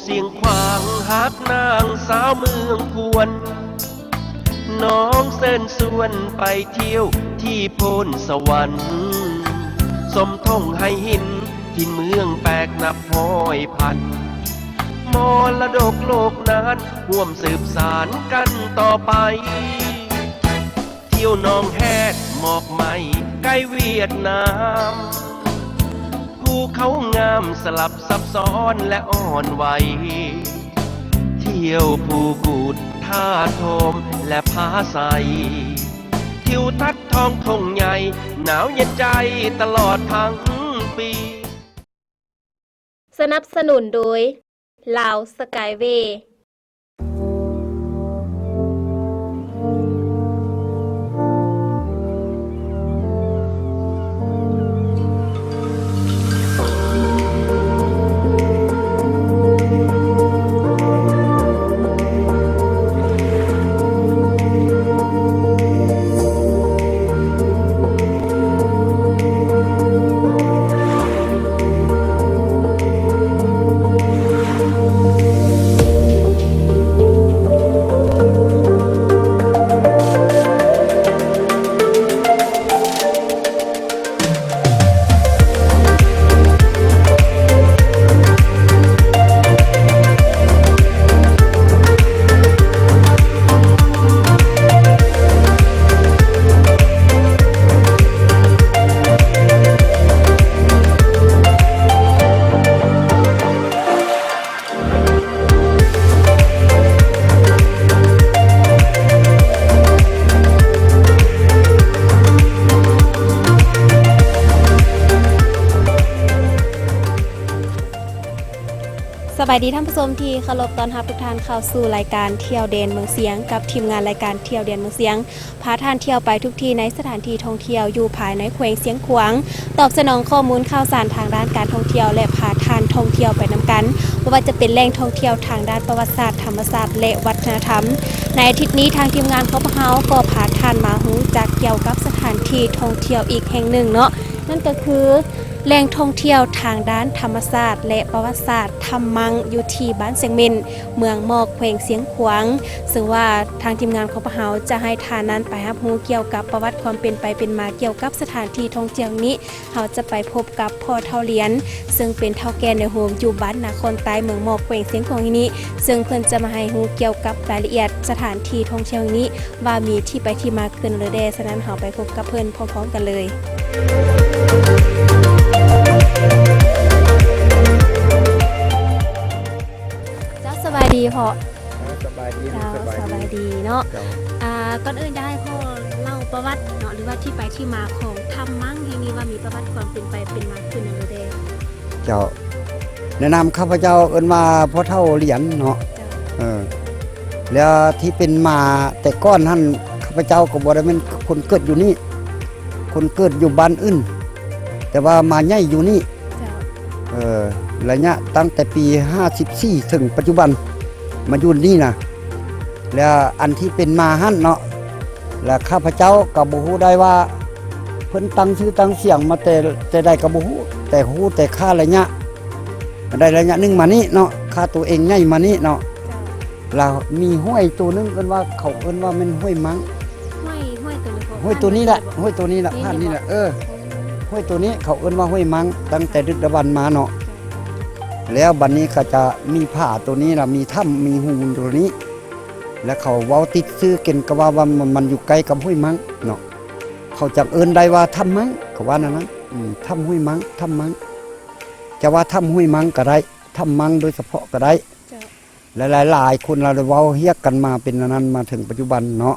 ສຽງຂວາງຮັກນາງສາວເມືອງຄວນ ນ້ອງເຊີນຊວນໄປທ່ຽວທີ່ໂພນສະຫວັນ ຊົມທົ່ງໄຫຫີນຖິ່ນເມືອງແປກນັບຮ້ອຍພັນ ມໍລະດົກໂລກນານຮ່ວມສືບສານກັນຕໍ່ໄປ ທ່ຽວໜອງແຮດໝອກໄມ້ໃກ້ຫວຽດນາມ ພູເຂົາງາມສະຫຼັບຊັບຊ້ອນແລະອ່ອນໄຫວ ທ່ຽວພູກູດທາດໂທມແລະຜາໄຊ ທິວທັດທ້ອງທົ່ງໃຫຍ່ໜາວເຢັນໃຈຕະຫຼອດທັງປີ. ສະໜັບສະໜູນໂດຍ ລາວສະກາຍເວ. ສະບາຍດີທ່ານຜູ້ຊົມທີ່ເຄົາລົບ, ຕ້ອນຮັບທຸກທ່ານເຂົ້າສູ່ລາຍການທ່ຽວແດນເມືອງຊຽງ ກັບທີມງານລາຍການທ່ຽວແດນເມືອງຊຽງ. ພາທ່ານທ່ຽວໄປທຸກທີ່ໃນສະຖານທີ່ທ່ອງທ່ຽວຢູ່ພາຍໃນແຂວງຊຽງຂວາງ. ຕອບສະໜອງຂໍ້ມູນຂ່າວສານທາງດ້ານການທ່ອງທ່ຽວ ແລະ ພາທ່ານທ່ອງທ່ຽວໄປນຳກັນ, ບໍ່ວ່າຈະເປັນແຫຼ່ງທ່ອງທ່ຽວທາງດ້ານປະຫວັດສາດ, ທຳມະຊາດ ແລະ ວັດທະນະທຳ. ໃນອາທິດນີ້ ທາງທີມງານຂອງພວກເຮົາກໍພາທ່ານມາຮູ້ຈັກກ່ຽວກັບສະຖານທີ່ທ່ອງທ່ຽວອີກແຫ່ງໜຶ່ງເນາະ, ນັ້ນກໍຄືແຫຼ່ງທ່ອງທ່ຽວທາງດ້ານທຳມະຊາດ ແລະ ປະຫວັດສາດ ຖ້ຳມັ້ງ ຢູ່ທີ່ບ້ານຊຽງເມັນ ເມືອງໝອກ ແຂວງຊຽງຂວາງ, ເຊິ່ງວ່າທາງທີມງານຂອງພວກເຮົາຈະໃຫ້ທ່ານນັ້ນໄປຮັບຮູ້ກ່ຽວກັບປະຫວັດຄວາມເປັນໄປເປັນມາກ່ຽວກັບສະຖານທີ່ທ່ອງທ່ຽວແຫ່ງນີ້. ເຮົາຈະໄປພົບກັບພໍ່ເຖົ້າຫຼຽນ ເຊິ່ງເປັນເຖົ້າແກ່ໃນໂຮງຢູ່ບ້ານນາຄອນໃຕ້ ເມືອງໝອກ ແຂວງຊຽງຂວາງແຫ່ງນີ້, ເຊິ່ງເພິ່ນຈະມາໃຫ້ຮູ້ກ່ຽວກັບລາຍລະອຽດສະຖານທີ່ທ່ອງທ່ຽວແຫ່ງນີ້ ວ່າມີທີ່ໄປທີ່ມາຄືນແນວໃດແດ່. ສະນັ້ນ ເຮົາໄປພົບກັບເພິ່ນພ້ອມໆກັນເລີຍ. ເຈົ້າ ສະບາຍດີພໍ່. ເຈົ້າ ສະບາຍດີ. ເຈົ້າ ສະບາຍດີເນາະ. ເຈົ້າ ອ່າ ກ່ອນອື່ນຢາກໃຫ້ພໍ່ເລົ່າປະຫວັດເນາະ ຫຼືວ່າທີ່ໄປທີ່ມາຂອງຖ້ຳມັ້ງແຫ່ງນີ້ ວ່າມີປະຫວັດຄວາມເປັນໄປເປັນມາຄືນແນວໃດແດ່. ເຈົ້າ ໃນນາມຂ້າພະເຈົ້າເອີ້ນວ່າພໍ່ເຖົ້າຫຼຽນເນາະ. ເຈົ້າ ເອີ ແລ້ວທີ່ເປັນມາແຕ່ກ່ອນຫັ້ນ ຂ້າພະເຈົ້າກໍບໍ່ໄດ້ແມ່ນຄົນເກີດຢູ່ນີ້, ຄົນເກີດຢູ່ບ້ານອື່ນ ແຕ່ວ່າມາໃຫຍ່ຢູ່ນີ້. ເຈົ້າ ເອີ ໄລຍະຕັ້ງແຕ່ປີຫ້າສິບສີ່ເຖິງປັດຈຸບັນ ມາຢູ່ນີ້ນະ. ແລ້ວອັນທີ່ເປັນມາຫັ້ນເນາະ ແລ້ວຂ້າພະເຈົ້າກໍບໍ່ຮູ້ໄດ້ວ່າເພິ່ນຕັ້ງຊື່ຕັ້ງສຽງມາແຕ່ ແຕ່ໃດກໍບໍ່ຮູ້, ແຕ່ຮູ້ແຕ່ຂ້າໄລຍະ ໄດ້ໄລຍະໜຶ່ງມານີ້ເນາະ, ຂ້າໂຕເອງໃຫຍ່ມານີ້ເນາະ. ເຈົ້າ ແລ້ວມີຫ້ວຍໂຕໜຶ່ງເອີ້ນວ່າ ເຂົາເອີ້ນວ່າແມ່ນຫ້ວຍມັ້ງ. ຫ້ວຍ ຫ້ວຍໂຕນີ້ ຫ້ວຍໂຕນີ້ແຫຼະ ຫ້ວຍໂຕນີ້ແຫຼະ ຜ່ານນີ້ແຫຼະ. ເອີ ຫ້ວຍໂຕນີ້ເຂົາເອີ້ນວ່າຫ້ວຍມັ້ງ ຕັ້ງແຕ່ດຶກດຳບັນມາເນາະ. ເຈົ້າ ແລ້ວບັດນີ້ເຂົາຈະມີຜາໂຕນີ້ລະ ມີຖ້ຳ ມີຮູໂຕນີ້ ແລ້ວເຂົາເວົ້າຕິດຊື່ກັນ ກໍວ່າ ວ່າມັນຢູ່ໃກ້ກັບຫ້ວຍມັ້ງເນາະ, ເຂົາຈັ່ງເອີ້ນໄດ້ວ່າຖ້ຳມັ້ງ ເຂົາວ່າແນວນັ້ນ. ອືມ ຖ້ຳຫ້ວຍມັ້ງ ຖ້ຳມັ້ງ ຈະວ່າຖ້ຳຫ້ວຍມັ້ງກໍໄດ້ ຖ້ຳມັ້ງໂດຍສະເພາະກໍໄດ້. ເຈົ້າ ແລະ ຫຼາຍໆຄົນລາວໄດ້ເວົ້າຮຽກກັນມາເປັນອັນນັ້ນມາເຖິງປັດຈຸບັນເນາະ.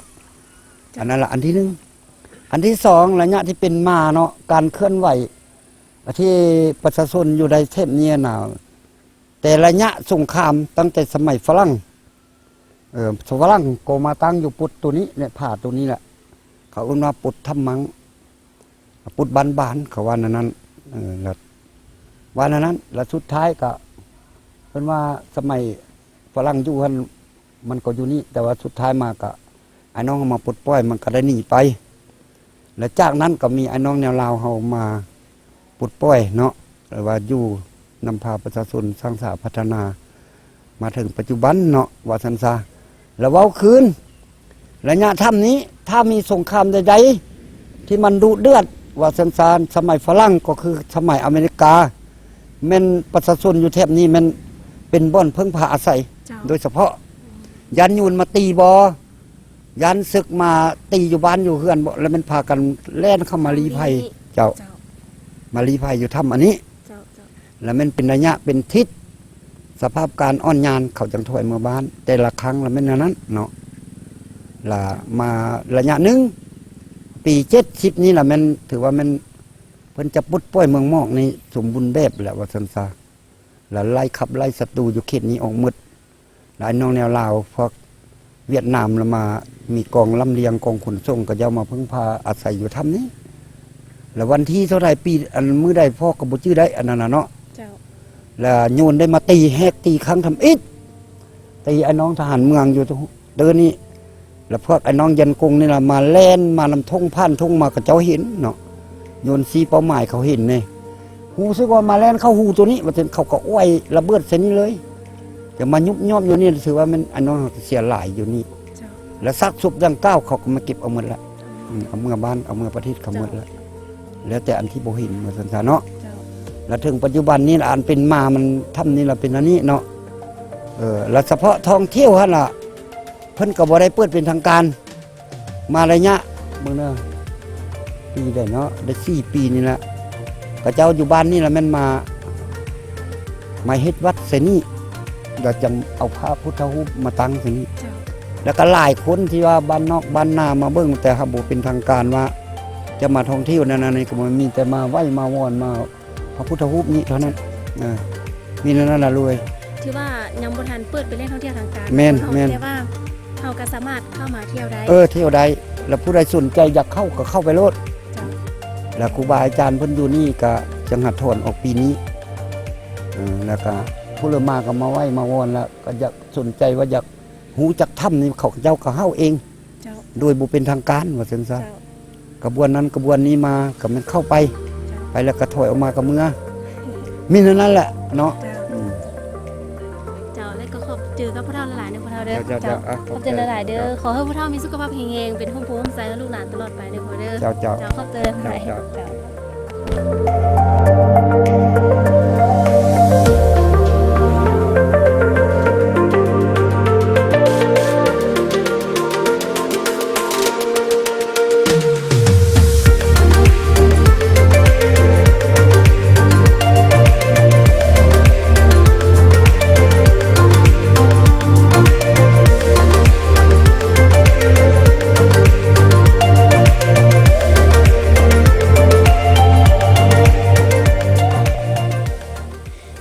ເຈົ້າ ອັນນັ້ນລະອັນທີໜຶ່ງ. ອັນທີສອງ ໄລຍະທີ່ເປັນມາເນາະ ການເຄື່ອນໄຫວທີ່ປະຊາຊົນຢູ່ໃນເຂດນີ້ນະ ແຕ່ໄລຍະສົງຄາມ ຕັ້ງແຕ່ສະໄໝຝຣັ່ງ ເອີ ຝຣັ່ງກໍມາຕັ້ງຢູ່ປຸດໂຕນີ້ແຫຼະ ຜາໂຕນີ້ແຫຼະ ເຂົາເອີ້ນວ່າປຸດຖ້ຳມັ້ງ ປຸດບ້ານບານ ເຂົາວ່າແນວນັ້ນ. ເອີ ລະວ່າແນວນັ້ນ ລະສຸດທ້າຍກະເພິ່ນວ່າສະໄໝຝຣັ່ງຢູ່ຫັ້ນ ມັນກໍຢູ່ນີ້ ແຕ່ວ່າສຸດທ້າຍມາກະອ້າຍນ້ອງເຮົາມາປົດປ່ອຍ ມັນກໍໄດ້ໜີໄປ. ແລະ ຈາກນັ້ນກໍມີອ້າຍນ້ອງແນວລາວເຮົາມາປົດປ່ອຍເນາະ ຫຼືວ່າຢູ່ນຳພາປະຊາຊົນສ້າງສາພັດທະນາ ມາເຖິງປັດຈຸບັນເນາະ ວ່າຊັ້ນຊະ. ແລ້ວເວົ້າຄືນ ໄລຍະຖ້ຳນີ້ ຖ້າມີສົງຄາມໃດໆ ທີ່ມັນດຸເດືອດ ວ່າຊັ້ນຊະ ສະໄໝຝຣັ່ງ ກໍຄືສະໄໝອາເມລິກາ ແມ່ນປະຊາຊົນຢູ່ແຖບນີ້ແມ່ນເປັນບ່ອນເພິ່ງພາອາໄສ ເຈົ້າ ໂດຍສະເພາະ ຢ້ານໂຈນມາຕີບໍ່ ຢ້ານເສິກມາຕີຢູ່ບ້ານຢູ່ເຮືອນບໍ່ ແລ້ວແມ່ນພາກັນແລ່ນເຂົ້າມາລີ້ໄພ ເຈົ້າ ເຈົ້າ ມາລີ້ໄພຢູ່ຖ້ຳອັນນີ້ ເຈົ້າ ເຈົ້າ ແລ້ວແມ່ນເປັນໄລຍະເປັນທິດ ສະພາບການອ່ອນຍານ ເຂົາຈັ່ງຖອຍເມືອບ້ານ ແຕ່ລະຄັ້ງລະແມ່ນແນວນັ້ນເນາະ. ລະມາໄລຍະໜຶ່ງ ປີເຈັດສິບນີ້ລະແມ່ນ ຖືວ່າແມ່ນເພິ່ນຈະປົດປ່ອຍເມືອງໝອກນີ້ສົມບູນແບບແລ້ວ ວ່າຊັ້ນຊະ. ລະໄລ່ຂັບໄລ່ສັດຕູຢູ່ເຂດນີ້ອອກໝົດ. ລະອ້າຍນ້ອງແນວລາວ ພວກຫວຽດນາມລະມາ ມີກອງລຳລຽງ ກອງຂົນສົ່ງ ເຂົາເຈົ້າມາເພິ່ງພາອາໄສຢູ່ຖ້ຳນີ້. ລະວັນທີເທົ່າໃດ ປີອັນມື້ໃດ ພໍ່ກໍບໍ່ຈື່ໄດ້ ອັນນັ້ນນະເນາະ. ເຈົ້າ ລະໂຈນໄດ້ມາຕີ ແຫກຕີຄັ້ງທຳອິດ ຕີອ້າຍນ້ອງທະຫານເມືອງຢູ່ ເດີນີ້ ແລ້ວພວກອ້າຍນ້ອງຢັນກົງນີ້ລະມາແລ່ນມານຳທົ່ງ ຜ່ານທົ່ງມາ ເຂົາເຈົ້າເຫັນເນາະ ໂຍນຊີ້ເປົ້າໝາຍ ເຂົາເຫັນເດ້ ຮູ້ສຶກວ່າມາແລ່ນເຂົ້າຮູໂຕນີ້ ວ່າຊັ້ນ ເຂົາກໍອ້ວຍລະເບີດໃສ່ນີ້ເລີຍ ຈະມາຍຸບຍອບຢູ່ນີ້ ຖືວ່າແມ່ນອ້າຍນ້ອງເຮົາເສຍຫຼາຍຢູ່ນີ້. ເຈົ້າ ແລ້ວຊາກສົບດັ່ງກ່າວ ເຂົາກໍມາເກັບເອົາໝົດລະ ອືມ ເອົາເມືອບ້ານ ເອົາເມືອປະເທດເຂົາໝົດລະ ເຈົ້າ ແລ້ວແຕ່ອັນທີ່ບໍ່ເຫັນ ວ່າຊັ້ນຊະເນາະ. ເຈົ້າ ແລ້ວເຖິງປັດຈຸບັນນີ້ລະ ອັນເປັນມາມັນ ຖ້ຳນີ້ລະເປັນອັນນີ້ເນາະ. ເອີ ແລ້ວສະເພາະທ່ອງທ່ຽວຫັ້ນລະ ເພິ່ນກໍບໍ່ໄດ້ເປີດເປັນທາງການ ມາໄລຍະ ເບິ່ງເດີ ປີໃດເນາະ ໄດ້ສີ່ປີນີ້ລະ ເຂົາເຈົ້າຢູ່ບ້ານນີ້ລະແມ່ນມາ ມາເຮັດວັດໃສ່ນີ້ ແລ້ວຈັ່ງເອົາພະພຸດທະຮູບມາຕັ້ງໃສ່ນີ້. ເຈົ້າ ແລ້ວກໍຫຼາຍຄົນທີ່ວ່າບ້ານນອກບ້ານນາມາເບິ່ງ ແຕ່ຫາກບໍ່ເປັນທາງການວ່າຈະມາທ່ອງທ່ຽວນັ້ນ ອັນນີ້ກໍບໍ່ມີ ແຕ່ມາໄຫວ້ມາວອນມາ ພະພຸດທະຮູບນີ້ເທົ່ານັ້ນ ເອີ ມີແນວນັ້ນລະລວຍ. ຖືວ່າຍັງບໍ່ທັນເປີດເປັນແຫຼ່ງທ່ອງທ່ຽວທາງການ ແມ່ນ ແມ່ນ ແຕ່ວ່າເຮົາກໍສາມາດເຂົ້າມາທ່ຽວໄດ້ ເອີ ທ່ຽວໄດ້ ແລ້ວຜູ້ໃດສົນໃຈຢາກເຂົ້າກໍເຂົ້າໄປໂລດ. ເຈົ້າ ແລ້ວຄູບາອາຈານເພິ່ນຢູ່ນີ້ກໍຈັ່ງຫາຖອນອອກປີນີ້ ເອີ ແລ້ວກໍຜູ້ເລີ່ມມາກໍມາໄຫວ້ມາວອນ ແລ້ວກໍຢາກສົນໃຈວ່າຢາກ ຮູ້ຈັກຖ້ຳນີ້ ເຂົາເຈົ້າກໍເຮົາເອງ ເຈົ້າ ໂດຍບໍ່ເປັນທາງການ ວ່າຊັ້ນຊະ. ເຈົ້າ ຂະບວນນັ້ນຂະບວນນີ້ມາ ກໍແມ່ນເຂົ້າໄປ ເຈົ້າ ໄປແລ້ວກໍຖອຍອອກມາກໍເມືອ ມີແນວນັ້ນແຫຼະເນາະ. ເຈົ້າ ອືມ ເຈົ້າ ແລ້ວກໍຂອບໃຈກັບພວກເຮົາຫຼາຍໆເດີ ພວກເຮົາເດີ. ເຈົ້າ ເຈົ້າ ເຈົ້າ ຂອບໃຈຫຼາຍໆເດີ. ເຈົ້າ ຂໍໃຫ້ພວກເຮົາມີສຸຂະພາບແຂງແຮງ ເປັນຮົ່ມໂພຮົ່ມໄຊໃຫ້ລູກຫຼານຕະຫຼອດໄປເດີ ພວກເຮົາເດີ. ເຈົ້າ ເຈົ້າ ເຈົ້າ ຂອບໃຈຫຼາຍໆ. ເຈົ້າ ເຈົ້າ ເຈົ້າ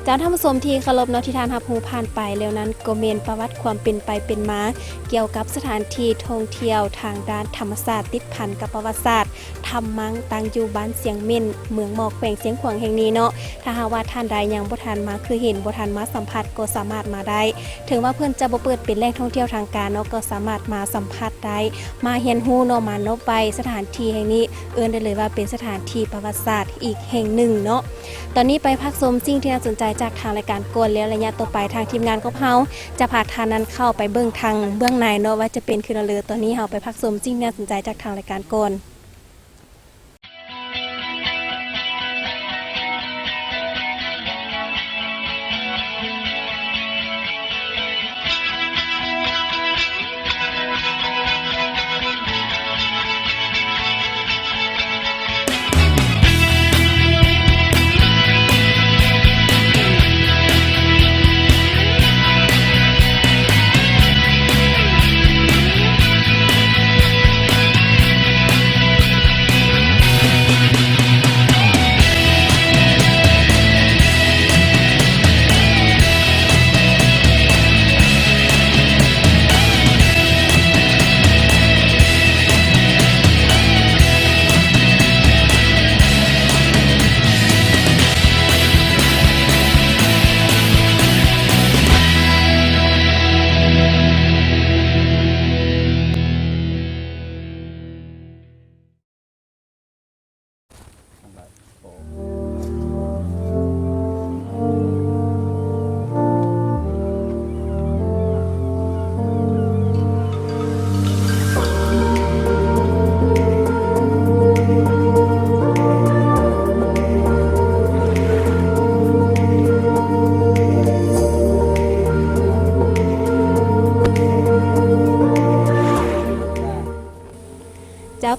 ເຈົ້າ ທ່ານຜູ້ຊົມທີ່ເຄົາລົບເນາະ ທີ່ທ່ານຮັບຮູ້ຜ່ານໄປແລ້ວນັ້ນ ກໍແມ່ນປະຫວັດຄວາມເປັນໄປເປັນມາ ກ່ຽວກັບສະຖານທີ່ທ່ອງທ່ຽວທາງດ້ານທຳມະຊາດ ຕິດພັນກັບປະຫວັດສາດ ຖ້ຳມັງ ຕັ້ງຢູ່ບ້ານຊຽງເໝັ້ນ ເມືອງໝອກ ແຂວງຊຽງຂວາງແຫ່ງນີ້ເນາະ. ຖ້າຫາກວ່າທ່ານໃດຍັງບໍ່ທັນມາເຄີຍເຫັນ ບໍ່ທັນມາສຳຜັດ ກໍສາມາດມາໄດ້. ເຖິງວ່າເພິ່ນຈະບໍ່ເປີດເປັນແຫຼ່ງທ່ອງທ່ຽວທາງການເນາະ ກໍສາມາດມາສຳຜັດໄດ້ ມາຮຽນຮູ້ເນາະ ມານອບໄຫວ້ສະຖານທີ່ແຫ່ງນີ້ ເອີ້ນໄດ້ເລີຍວ່າເປັນສະຖານທີ່ປະຫວັດສາດອີກແຫ່ງໜຶ່ງເນາະ. ຕອນນີ້ໄປພັກຊົມສິ່ງທີ່ໜ້າສົນໃຈຈາກທາງລາຍການກ່ອນ ແລ້ວໄລຍະຕໍ່ໄປທາງທີມງານຂອງເຮົາຈະພາທ່ານນັ້ນເຂົ້າໄປເບິ່ງທາງເບື້ອງໃນເນາະ ວ່າຈະເປັນຄືແນວໃດ. ຕອນນີ້ເຮົາໄປພັກຊົມສິ່ງທີ່ໜ້າສົນໃຈຈາກທາງລາຍການກ່ອນ. ເ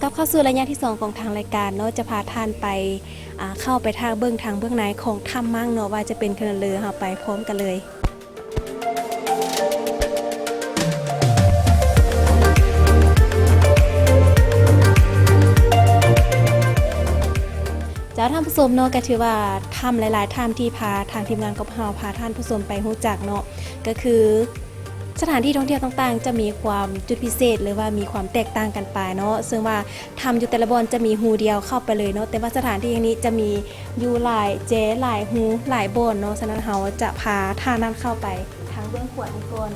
ກັບເຂົ້າສູ່ໄລຍະທີສອງຂອງທາງລາຍການເນາະ ຈະພາທ່ານໄປ ອ່າ ເຂົ້າໄປທາງເບິ່ງທາງເບື້ອງໃນຂອງຖ້ຳມັ່ງເນາະ ວ່າຈະເປັນຂະໜາດໃດ ເຮົາໄປພ້ອມກັນເລີຍ. ເຈົ້າ ທ່ານຜູ້ຊົມເນາະ ກໍຖືວ່າຖ້ຳຫຼາຍໆຖ້ຳທີ່ພາທາງທີມງານຂອງເຮົາພາທ່ານຜູ້ຊົມໄປຮູ້ຈັກເນາະ ກໍຄື ສະຖານທີ່ທ່ອງທ່ຽວຕ່າງໆ ຈະມີຄວາມຈຸດພິເສດ ຫຼືວ່າມີຄວາມແຕກຕ່າງກັນໄປເນາະ ເຊິ່ງວ່າຖ້ຳຢູ່ແຕ່ລະບ່ອນຈະມີຮູດຽວເຂົ້າໄປເລີຍເນາະ ແຕ່ວ່າສະຖານທີ່ແຫ່ງນີ້ຈະມີຢູ່ຫຼາຍເຈ ຫຼາຍຮູ ຫຼາຍບ່ອນເນາະ ສະນັ້ນເຮົາຈະພາທ່ານນັ້ນເຂົ້າໄປທາງເບື້ອງຂວານີ້ກ່ອນ.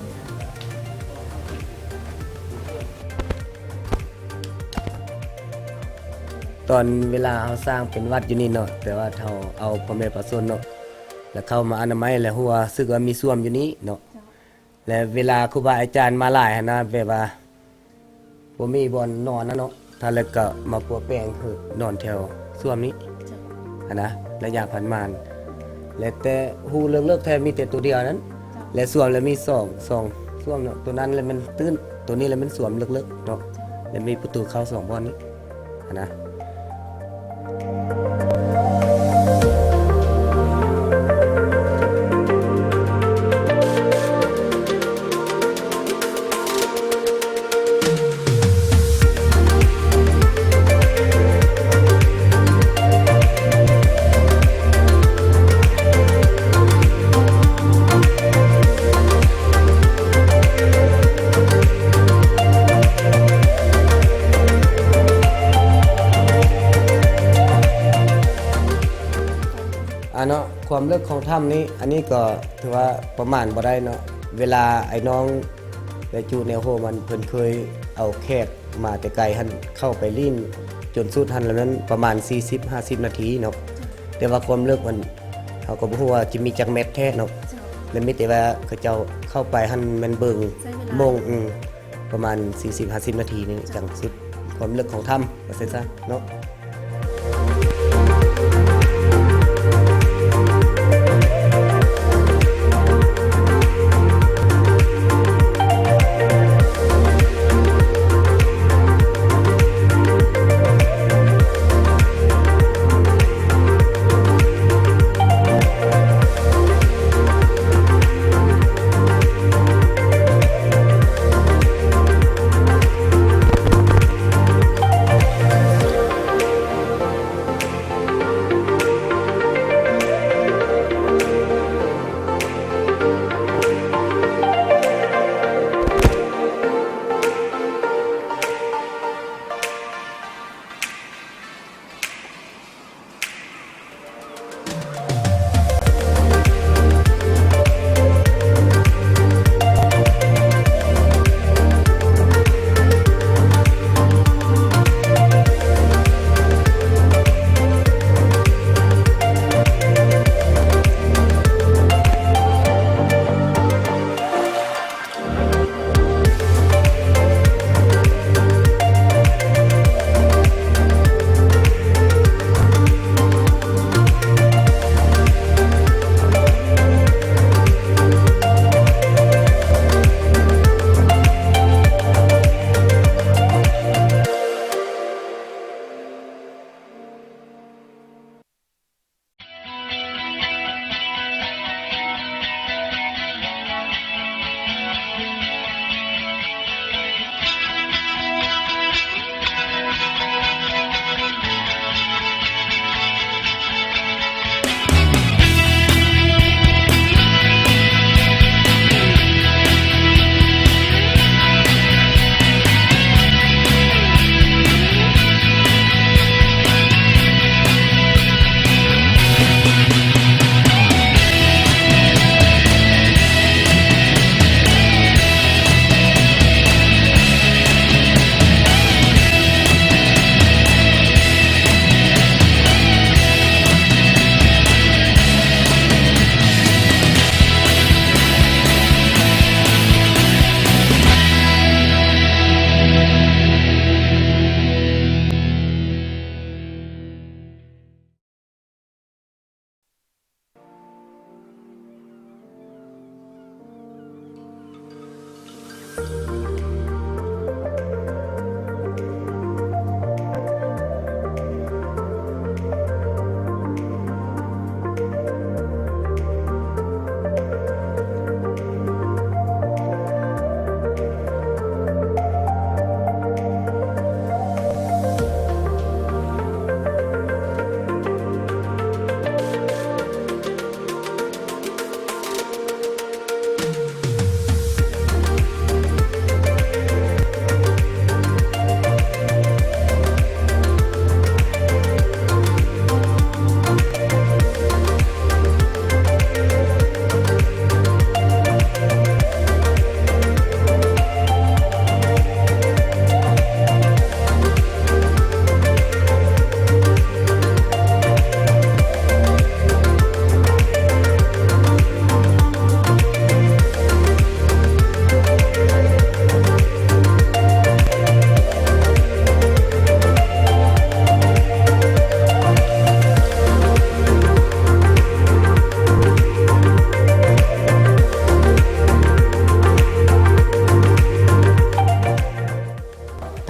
ຕອນເວລາເຮົາສ້າງເປັນວັດຢູ່ນີ້ເນາະ ແຕ່ວ່າເຮົາເອົາພໍ່ແມ່ປະຊາຊົນເນາະ ແລ້ວເຂົ້າມາອະນາໄມ ແລ້ວຮູ້ວ່າ ຮູ້ສຶກວ່າມີສ້ວມຢູ່ນີ້ເນາະ. ແລະ ເວລາຄູບາອາຈານມາຫຼາຍຫັ້ນນະ ແບບວ່າບໍ່ມີບ່ອນນອນນະເນາະ ທ່ານລະກະມາປົວແປງໃຫ້ນອນແຖວສ້ວມນີ້ ເຈົ້າ ຫັ້ນນະ ໄລຍະຜ່ານມາ ແລະ ແຕ່ຮູ້ເລິກໆແທ້ມີແຕ່ໂຕດຽວນັ້ນ ເຈົ້າ ແລະ ສ້ວມລະມີສອງ ສອງ ສ້ວມເນາະ ໂຕນັ້ນລະແມ່ນຕື້ນ ໂຕນີ້ລະແມ່ນສ້ວມເລິກໆເນາະ ເຈົ້າ ແລະ ມີປະຕູເຂົ້າສອງບ່ອນນີ້. ຫັ້ນນະ. ອ່າເນາະ ຄວາມເລິກຂອງຖ້ຳນີ້ ອັນນີ້ກໍຖືວ່າປະມານບໍ່ໄດ້ເນາະ ເວລາໄອ້ນ້ອງ ແລະ ຈູແນວໂຮມັນ ເພິ່ນເຄີຍເອົາແຂກມາແຕ່ໄກຫັ້ນ ເຂົ້າໄປຫຼິ້ນຈົນສຸດຫັ້ນ ລະແມ່ນປະມານສີ່ສິບ ຫ້າສິບນາທີເນາະ ແຕ່ວ່າຄວາມເລິກມັນ ເຮົາກໍບໍ່ຮູ້ວ່າຈະມີຈັກແມັດແທ້ເນາະ ແລະ ມີແຕ່ວ່າເຂົາເຈົ້າເຂົ້າໄປຫັ້ນແມ່ນເບິ່ງໂມງ ປະມານສີ່ສິບ ຫ້າສິບນາທີນີ້ຈັ່ງສຸດຄວາມເລິກຂອງຖ້ຳ ວ່າຊັ້ນຊະເນາະ.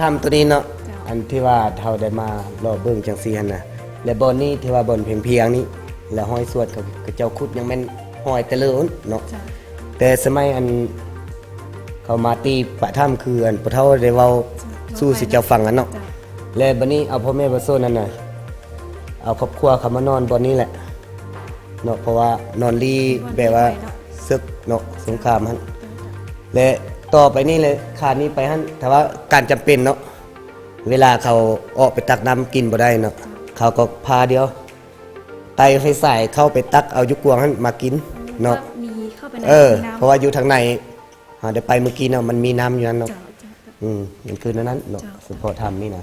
ຖ້ຳໂຕນີ້ເນາະ ເຈົ້າ ອັນທີ່ວ່າເຮົາໄດ້ມາເລາະເບິ່ງຈັ່ງຊີ້ຫັ້ນນະ ແລະ ບ່ອນນີ້ທີ່ວ່າບ່ອນພຽງໆນີ້ ແລະ ຮອຍສວດເຂົາ ເຂົາເຈົ້າຂຸດຍັງແມ່ນຮອຍແຕ່ເລີເນາະ ເຈົ້າ ແຕ່ສະໄໝອັນເຂົາມາຕີປະຖ້ຳ ຄືອັນຜູ້ເຖົ້າໄດ້ເວົ້າ ເຈົ້າ ສູ່ ເຈົ້າ ຊິເຈົ້າຟັງຫັ້ນເນາະ ເຈົ້າ ແລະ ບັດນີ້ເອົາພໍ່ແມ່ປະຊາຊົນຫັ້ນນະ ເອົາຄອບຄົວເຂົາມານອນບ່ອນນີ້ແຫຼະເນາະ ເພາະວ່ານອນລີ້ ບ່ອນແບບວ່າເນາະ ເສິກເນາະ ສົງຄາມຫັ້ນ ເຈົ້າ ແລະ ຕໍ່ໄປນີ້ແຫຼະ ຄານນີ້ໄປຫັ້ນ ຖ້າວ່າການຈຳເປັນເນາະ ເວລາເຂົາອອກໄປຕັກນ້ຳກິນບໍ່ໄດ້ເນາະ ເຈົ້າ ເຂົາກໍພາດຽວ ໄຕ່ໄຟສາຍເຂົ້າໄປຕັກເອົາຢູ່ກວາງຫັ້ນມາກິນເນາະ ມີເຂົ້າໄປໃນ ເອີ ເນາະ ເພາະວ່າຢູ່ທາງໃນ ເຮົາໄດ້ໄປມື້ກີ້ເນາະ ມັນມີນ້ຳຢູ່ຫັ້ນເນາະ ເຈົ້າ ເຈົ້າ ເຈົ້າ ອືມ ມັນຄືແນວນັ້ນເນາະ ເຈົ້າ ສະເພາະຖ້ຳນີ້ນະ.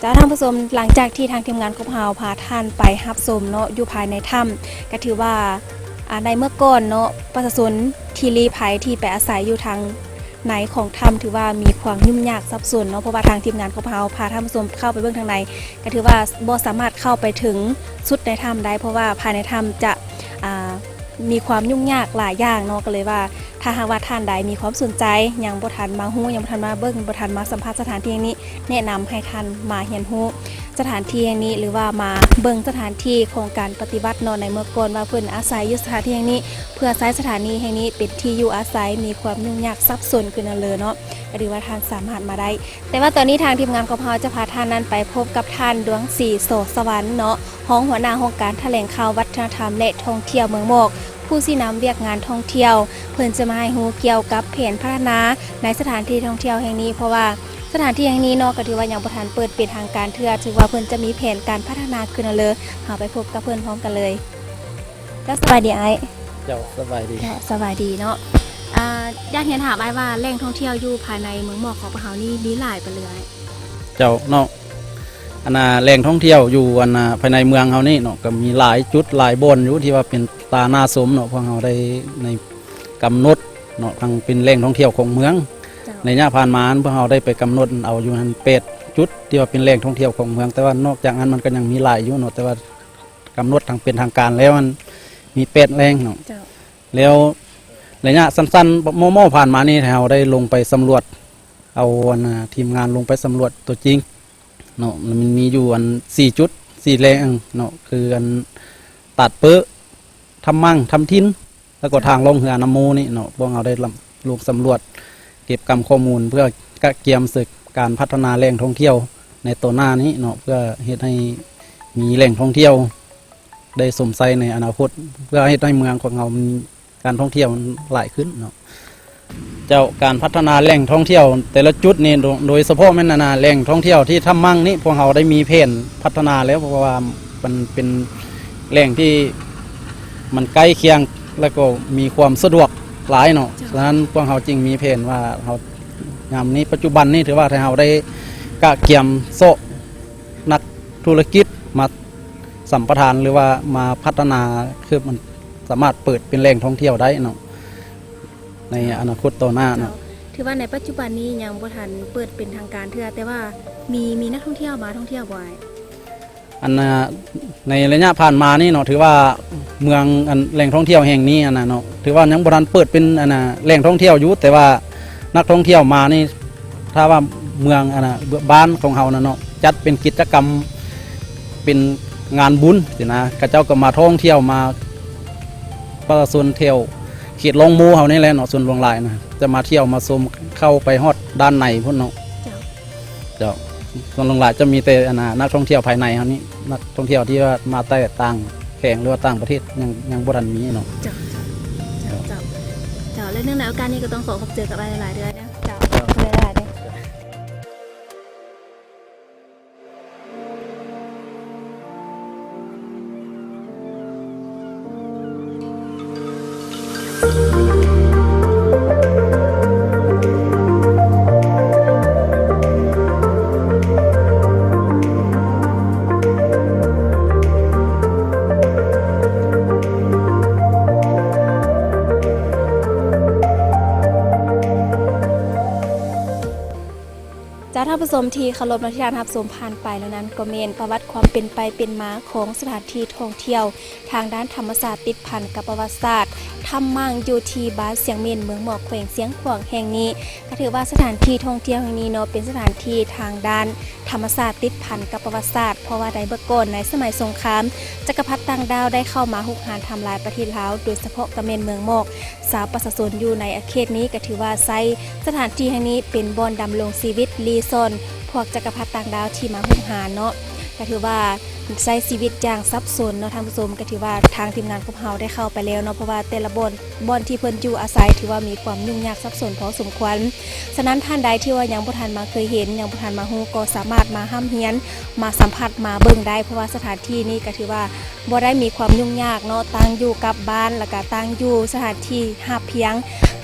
ເຈົ້າ ທ່ານຜູ້ຊົມ, ຫຼັງຈາກທີ່ທາງທີມງານຂອງເຮົາພາທ່ານໄປຮັບຊົມເນາະ ຢູ່ພາຍໃນຖ້ຳ ກໍຖືວ່າ ອາ ໃນເມື່ອກ່ອນເນາະ ປະຊາຊົນທີ່ລີ້ໄພທີ່ໄປອາໄສຢູ່ທາງໃນຂອງຖ້ຳ ຖືວ່າມີຄວາມຫຍຸ້ງຍາກສັບສົນເນາະ ເພາະວ່າທາງທີມງານຂອງເຮົາພາທ່ານຜູ້ຊົມເຂົ້າໄປເບິ່ງທາງໃນ ກໍຖືວ່າບໍ່ສາມາດເຂົ້າໄປເຖິງສຸດໃນຖ້ຳໄດ້ ເພາະວ່າພາຍໃນຖ້ຳຈະ ອາ ມີຄວາມຫຍຸ້ງຍາກຫຼາຍຢ່າງເນາະ ກໍເລີຍວ່າ ຖ້າຫາກວ່າທ່ານໃດມີຄວາມສົນໃຈ ຍັງບໍ່ທັນມາຮູ້ ຍັງບໍ່ທັນມາເບິ່ງ ບໍ່ທັນມາສຳຜັດສະຖານທີ່ແຫ່ງນີ້ ແນະນຳໃຫ້ທ່ານມາຮຽນຮູ້ສະຖານທີ່ແຫ່ງນີ້ ຫຼືວ່າມາເບິ່ງສະຖານທີ່ຂອງການປະຕິບັດເນາະ ໃນເມື່ອກ່ອນວ່າເພິ່ນອາໄສຢູ່ສະຖານທີ່ແຫ່ງນີ້ ເພື່ອໃຊ້ສະຖານທີ່ແຫ່ງນີ້ເປັນທີ່ຢູ່ອາໄສ ມີຄວາມຫຍຸ້ງຍາກສັບສົນຂຶ້ນນັ້ນເລີເນາະ ກໍຖືວ່າທ່ານສາມາດມາໄດ້. ແຕ່ວ່າຕອນນີ້ທາງທີມງານຂອງເຮົາຈະພາທ່ານນັ້ນໄປພົບກັບທ່ານ ດວງສີ ໂສສະຫວັນ ເນາະ ຮອງຫົວໜ້າຫ້ອງການຖະແຫຼງຂ່າວວັດທະນະທຳ ແລະ ທ່ອງທ່ຽວເມືອງໝອກ ຜູ້ຊີ້ນຳວຽກງານທ່ອງທ່ຽວ ເພິ່ນຈະມາໃຫ້ຮູ້ກ່ຽວກັບແຜນພັດທະນາໃນສະຖານທີ່ທ່ອງທ່ຽວແຫ່ງນີ້ ເພາະວ່າສະຖານທີ່ແຫ່ງນີ້ເນາະ ກໍຖືວ່າຍັງບໍ່ທັນເປີດເປັນທາງການເທື່ອ ຖືວ່າເພິ່ນຈະມີແຜນການພັດທະນາຂຶ້ນນັ້ນເລີຍ. ເຮົາໄປພົບກັບເພິ່ນພ້ອມກັນເລີຍ. ເຈົ້າ ສະບາຍດີອ້າຍ. ເຈົ້າ ສະບາຍດີ. ເຈົ້າ ສະບາຍດີເນາະ. ອາ ຢາກຮຽນຖາມອ້າຍວ່າ ແຫຼ່ງທ່ອງທ່ຽວຢູ່ພາຍໃນເມືອງໝອກຂອງພວກເຮົານີ້ມີຫຼາຍປານໃດ? ເຈົ້າເນາະ ອັນນ່າ ແຫຼ່ງທ່ອງທ່ຽວຢູ່ ອັນນ່າ ພາຍໃນເມືອງເຮົານີ້ເນາະ ກໍມີຫຼາຍຈຸດຫຼາຍບ່ອນຢູ່ ທີ່ວ່າເປັນຕາໜ້າຊົມເນາະ. ພວກເຮົາໄດ້ໃນກຳນົດເນາະ ທັງເປັນແຫຼ່ງທ່ອງທ່ຽວຂອງເມືອງ. ເຈົ້າ. ໃນໄລຍະຜ່ານມາ ພວກເຮົາໄດ້ໄປກຳນົດເອົາຢູ່ຫັ້ນແປດຈຸດ ທີ່ວ່າເປັນແຫຼ່ງທ່ອງທ່ຽວຂອງເມືອງ ແຕ່ວ່ານອກຈາກນັ້ນມັນກໍຍັງມີຫຼາຍຢູ່ເນາະ ແຕ່ວ່າ ກຳນົດທັງເປັນທາງການແລ້ວຫັ້ນ ມີແປດແຫຼ່ງເນາະ. ເຈົ້າ. ແລ້ວໄລຍະສັ້ນໆ ມໍ່ໆ ຜ່ານມານີ້ ເຮົາໄດ້ລົງໄປສຳຫຼວດ ເອົາ ອັນນ່າ ທີມງານລົງໄປສຳຫຼວດຕົວຈິງເນາະ ມັນມີຢູ່ ອັນ ສີ່ຈຸດ ສີ່ແຫຼ່ງເນາະ ຄື ອັນ ຕາດເປີ້ ທຳມັງ ທຳຖິ່ນ ແລ້ວກໍ ເຈົ້າ ທາງລ່ອງເຮືອນ້ຳມູນີ້ເນາະ ພວກເຮົາໄດ້ ລ- ລົງສຳຫຼວດ ເກັບກຳຂໍ້ມູນ ເພື່ອກະກຽມໃສ່ການພັດທະນາແຫຼ່ງທ່ອງທ່ຽວໃນຕໍ່ໜ້ານີ້ເນາະ ເພື່ອເຮັດໃຫ້ມີແຫຼ່ງທ່ອງທ່ຽວໄດ້ຊົມໃຊ້ໃນອະນາຄົດ ເພື່ອເຮັດໃຫ້ເມືອງຂອງເຮົາມີການທ່ອງທ່ຽວຫຼາຍຂຶ້ນເນາະ. ເຈົ້າ ການພັດທະນາແຫຼ່ງທ່ອງທ່ຽວແຕ່ລະຈຸດນີ້ ໂດ- ໂດຍສະເພາະແມ່ນ ອັນນ່າ ແຫຼ່ງທ່ອງທ່ຽວທີ່ທຳມັງນີ້ ພວກເຮົາໄດ້ມີແຜນພັດທະນາແລ້ວ ເພາະວ່າມັນເປັນແຫຼ່ງທີ່ມັນໃກ້ຄຽງ ແລ້ວກໍມີຄວາມສະດວກຫຼາຍເນາະ. ເຈົ້າ. ສະນັ້ນພວກເຮົາຈຶ່ງມີແຜນວ່າເຮົາ ຍາມນີ້ ປັດຈຸບັນນີ້ ຖືວ່າໄທເຮົາໄດ້ກະກຽມເຊາະນັກທຸລະກິດມາສຳປະທານ ຫຼືວ່າມາພັດທະນາ ຄືມັນສາມາດເປີດເປັນແຫຼ່ງທ່ອງທ່ຽວໄດ້ເນາະ ໃນອະນາຄົດຕໍ່ໜ້າເນາະ. ເຈົ້າ. ຖືວ່າໃນປັດຈຸບັນນີ້ຍັງບໍ່ທັນເປີດເປັນທາງການເທື່ອ ແຕ່ວ່າມີ ມີນັກທ່ອງທ່ຽວມາທ່ອງທ່ຽວບໍ່ອ້າຍ? ອັນນ່າ ໃນໄລຍະຜ່ານມານີ້ເນາະ ຖືວ່າເມືອງ ອັນ ແຫຼ່ງທ່ອງທ່ຽວແຫ່ງນີ້ ອັນນ່າເນາະ ຖືວ່າຍັງບໍ່ທັນເປີດເປັນ ອັນນ່າ ແຫຼ່ງທ່ອງທ່ຽວຢູ່ ແຕ່ວ່ານັກທ່ອງທ່ຽວມານີ້ ຖ້າວ່າເມືອງ ອັນນ່າ ບ້ານຂອງເຮົານະເນາະ ຈັດເປັນກິດຈະກຳ ເປັນງານບຸນຊີ້ນະ ເຂົາເຈົ້າກໍມາທ່ອງທ່ຽວ ມາ ປະຊາຊົນແຖວເຂດລ່ອງໂມເຮົານີ້ແຫຼະເນາະ ສ່ວນຫຼວງຫຼາຍນະ ຈະມາທ່ຽວມາຊົມ ເຂົ້າໄປຮອດດ້ານໃນພຸ້ນເນາະ. ເຈົ້າ. ເຈົ້າ ສ່ວນຫຼວງຫຼາຍຈະມີແຕ່ ອັນນ່າ ນັກທ່ອງທ່ຽວພາຍໃນເຮົານີ້ ນັກທ່ອງທ່ຽວທີ່ວ່າມາແຕ່ຕ່າງແຂວງ ຫຼືວ່າຕ່າງປະເທດ ຍັງ ຍັງບໍ່ທັນມີເນາະ. ເຈົ້າ ເຈົ້າ ເຈົ້າ ເຈົ້າ ແລະ ເນື່ອງໃນໂອກາດນີ້ກໍຕ້ອງຂໍຂອບໃຈກັບອ້າຍຫຼາຍໆເດີ. ເຈົ້າ ເຈົ້າ ຂອບໃຈຫຼາຍໆເດີ. ຜູ້ຊົມທີ່ເຄົາລົບເນາະ ທີ່ທ່ານຮັບຊົມຜ່ານໄປແລ້ວນັ້ນ ກໍແມ່ນປະຫວັດຄວາມເປັນໄປເປັນມາຂອງສະຖານທີ່ທ່ອງທ່ຽວທາງດ້ານທຳມະຊາດ ຕິດພັນກັບປະຫວັດສາດ ຖ້ຳໝັ້ງຢູ່ທີ່ບ້ານຊຽງເໝັນ ເມືອງໝອກ ແຂວງຊຽງຂວາງແຫ່ງນີ້. ກໍຖືວ່າສະຖານທີ່ທ່ອງທ່ຽວແຫ່ງນີ້ເນາະ ເປັນສະຖານທີ່ທາງດ້ານທຳມະຊາດ ຕິດພັນກັບປະຫວັດສາດ ເພາະວ່າໃນເມື່ອກ່ອນໃນສະໄໝສົງຄາມ ຈັກກະພັດຕ່າງດ້າວໄດ້ເຂົ້າມາຮຸກຮານທຳລາຍປະເທດລາວ ໂດຍສະເພາະກໍແມ່ນເມືອງໝອກ. ຊາວປະຊາຊົນຢູ່ໃນເຂດນີ້ກໍຖືວ່າໃຊ້ສະຖານທີ່ແຫ່ງນີ້ເປັນບ່ອນດຳລົງຊີວິດລີ້ຊ່ອນພວກຈັກກະພັດຕ່າງດ້າວທີ່ມາຮຸກຮານເນາະ ກໍຖືວ່າໃຊ້ຊີວິດຢ່າງສັບສົນເນາະທ່ານຜູ້ຊົມ. ກໍຖືວ່າທາງທີມງານຂອງເຮົາໄດ້ເຂົ້າໄປແລ້ວເນາະ ເພາະວ່າແຕ່ລະບ່ອນ ບ່ອນທີ່ເພິ່ນຢູ່ອາໄສ ຖືວ່າມີຄວາມຫຍຸ້ງຍາກສັບສົນພໍສົມຄວນ. ສະນັ້ນທ່ານໃດທີ່ວ່າຍັງບໍ່ທັນມາເຄີຍເຫັນ ຍັງບໍ່ທັນມາຮູ້ ກໍສາມາດມາຮ່ຳຮຽນ ມາສຳຜັດ ມາເບິ່ງໄດ້ ເພາະວ່າສະຖານທີ່ນີ້ກໍຖືວ່າ ບໍ່ໄດ້ມີຄວາມຫຍຸ້ງຍາກເນາະ ຕັ້ງຢູ່ກັບບ້ານ ແລ້ວກະຕັ້ງຢູ່ສະຖານທີ່ຮາບພຽງ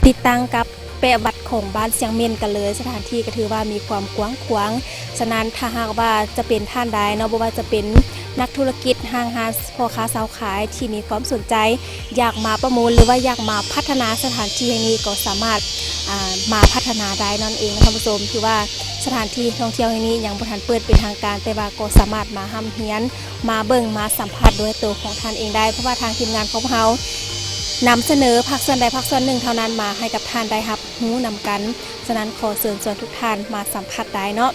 ຕິດຕັ້ງກັບແປະວັດຂອງບ້ານຊຽງເໝັນກັນເລີຍ. ສະຖານທີ່ກໍຖືວ່າມີຄວາມກວ້າງຂວາງ. ສະນັ້ນຖ້າຫາກວ່າຈະເປັນທ່ານໃດເນາະ ບໍ່ວ່າຈະເປັນນັກທຸລະກິດ ຫ້າງຮ້ານ ພໍ່ຄ້າຊາວຂາຍທີ່ມີຄວາມສົນໃຈ ຢາກມາປະມູນ ຫຼືວ່າຢາກມາພັດທະນາສະຖານທີ່ແຫ່ງນີ້ ກໍສາມາດ ອ່າ ມາພັດທະນາໄດ້ນັ້ນເອງນະທ່ານຜູ້ຊົມ. ຖືວ່າສະຖານທີ່ທ່ອງທ່ຽວແຫ່ງນີ້ຍັງບໍ່ທັນເປີດເປັນທາງການ ແຕ່ວ່າກໍສາມາດມາຮ່ຳຮຽນ ມາເບິ່ງ ມາສຳຜັດດ້ວຍໂຕຂອງທ່ານເອງໄດ້ ເພາະວ່າທາງທີມງານຂອງພວກເຮົານຳສະເໜີພາກສ່ວນໃດພາກສ່ວນໜຶ່ງເທົ່ານັ້ນມາໃຫ້ກັບທ່ານໄດ້ຮັບຮູ້ນຳກັນ. ສະນັ້ນຂໍເຊີນຊວນທຸກທ່ານມາສຳຜັດໄດ້ເນາະ.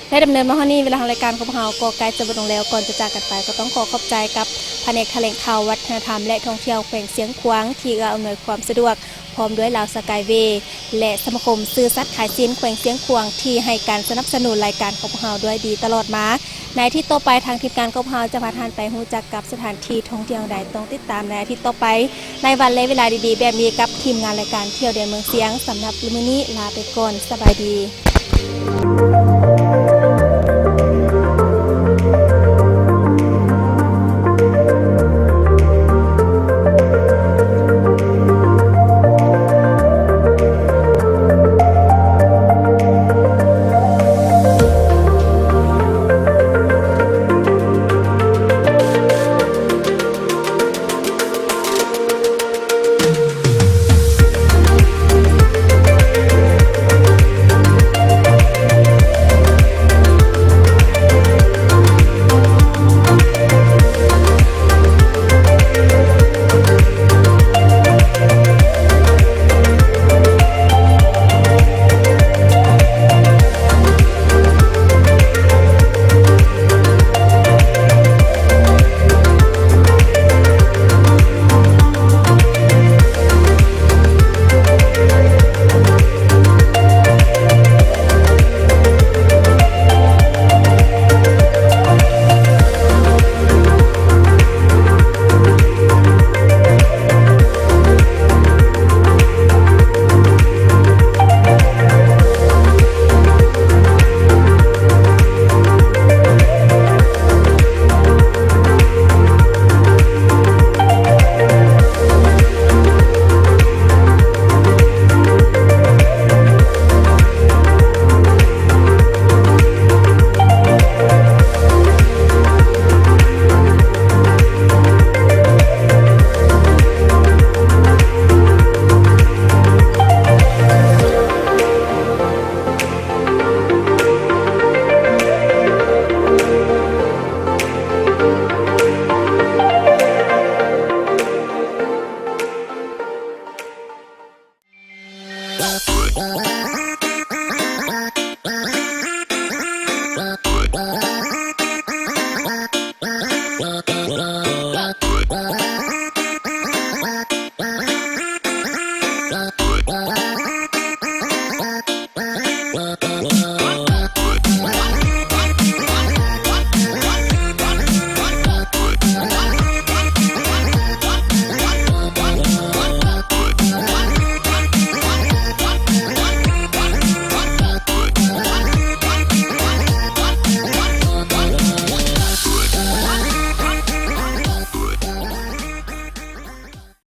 ແລະ ດຳເນີນມາຮອດນີ້ ເວລາຂອງລາຍການຂອງພວກເຮົາກໍໃກ້ຈະໝົດລົງແລ້ວ. ກ່ອນຈະຈາກກັນໄປ ກໍຕ້ອງຂໍຂອບໃຈກັບພະແນກຖະແຫຼງຂ່າວວັດທະນະທຳ ແລະ ທ່ອງທ່ຽວແຂວງຊຽງຂວາງ ທີ່ເອື້ອອຳນວຍຄວາມສະດວກ ພ້ອມດ້ວຍລາວສະກາຍເວ ແລະ ສະມາຄົມຊື່ສັດຂາຍຊີ້ນແຂວງຊຽງຂວາງ ທີ່ໃຫ້ການສະໜັບສະໜູນລາຍການຂອງພວກເຮົາດ້ວຍດີຕະຫຼອດມາ. ໃນອາທິດຕໍ່ໄປ ທາງທີມງານຂອງພວກເຮົາຈະພາທ່ານໄປຮູ້ຈັກກັບສະຖານທີ່ທ່ອງທ່ຽວແຫ່ງໃດ ຕ້ອງຕິດຕາມໃນອາທິດຕໍ່ໄປ ໃນວັນ ແລະ ເວລາດີໆແບບນີ້ ກັບທີມງານລາຍການທ່ຽວແດນເມືອງຊຽງ. ສຳລັບມື້ນີ້ລາໄປກ່ອນ ສະບາຍດີ.